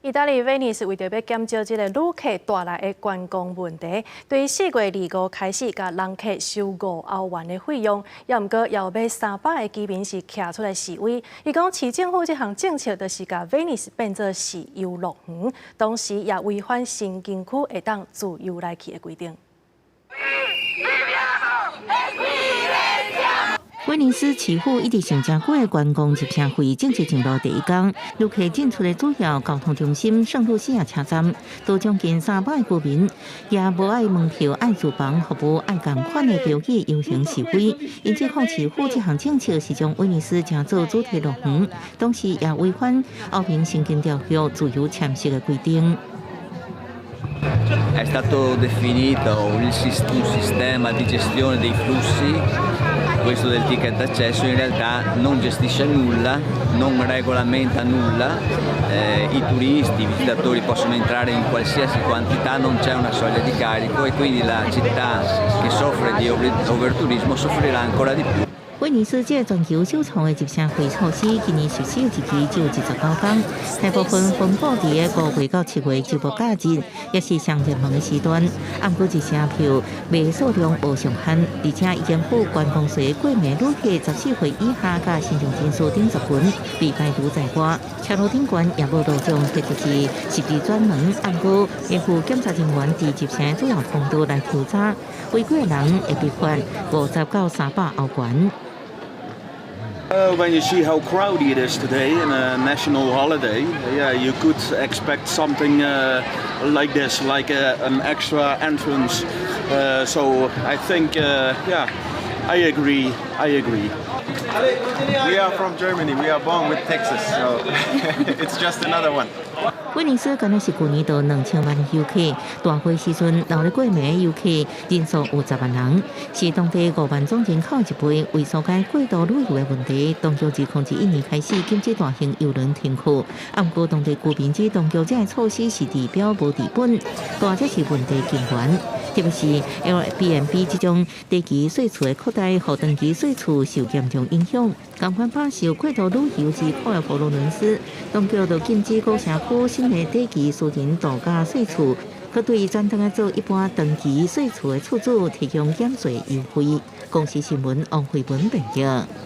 意大利威尼斯為著欲減少這个旅客帶來的觀光問題，對4月25開始，共人客收5歐元的費用，也毋過有欲300个居民是徛出來示威。伊講市政府這項政策就是共威尼斯變做是遊樂園，同時也違反申根區會當自由來去的規定。威尼斯市府一直想誠久的觀光入城費正式上路第一工，旅客進出的主要交通中心聖露西亞車站，都將近300个居民，也無愛門票、愛住房服務、愛仝款的標語遊行示威。𪜶指控市府這項政策是將威尼斯成做主題樂園，同時也違反歐盟申根條約自由遷徙的規定。 È stato definito un sistema di gestione dei flussi, questo del ticket d'accesso in realtà non gestisce nulla, non regolamenta nulla, i turisti, i visitatori possono entrare in qualsiasi quantità, non c'è una soglia di carico e quindi la città che soffre di overturismo soffrirà ancora di più. 威尼斯這个全球首創的入城費措施，今年實施日期只有29工，大部分分布佇5月到7月周末假日，也是上熱門的時段。毋過入城票賣數量無上限，而且已經付觀光稅過暝旅客14歲以下佮身障人士頂十群被排除在外。車路頂懸也無路障或者是設置專門，毋過會赴檢查人員佇入城主要通道來抽查，違規的人會被罰50到300歐元。 When you see how crowded it is today in a national holiday, yeah, you could expect something like this, like an extra entrance. So I think, yeah, I agree. I agree. We are from Germany. We are born with taxes, so it's just another one. 威尼斯敢若是舊年就2000萬遊客，大火時陣留咧過暝的遊客人數有10萬人，是當地5萬總人口的一倍。為紓解過度旅遊的問題，當局自2001年開始禁止大型郵輪停靠。毋過當地居民指當局這个措施是治標無治本，大才是問題根源。特別是 Airbnb 這種短期稅厝的擴大，予長期稅厝受嚴重影響。仝款飽受過度旅遊之苦的佛羅倫斯，當局就禁止古城區新的短期私人度假稅厝，閣對轉轉來做一般長期稅厝的厝主提供減稅優惠。公視新聞王慧文編譯。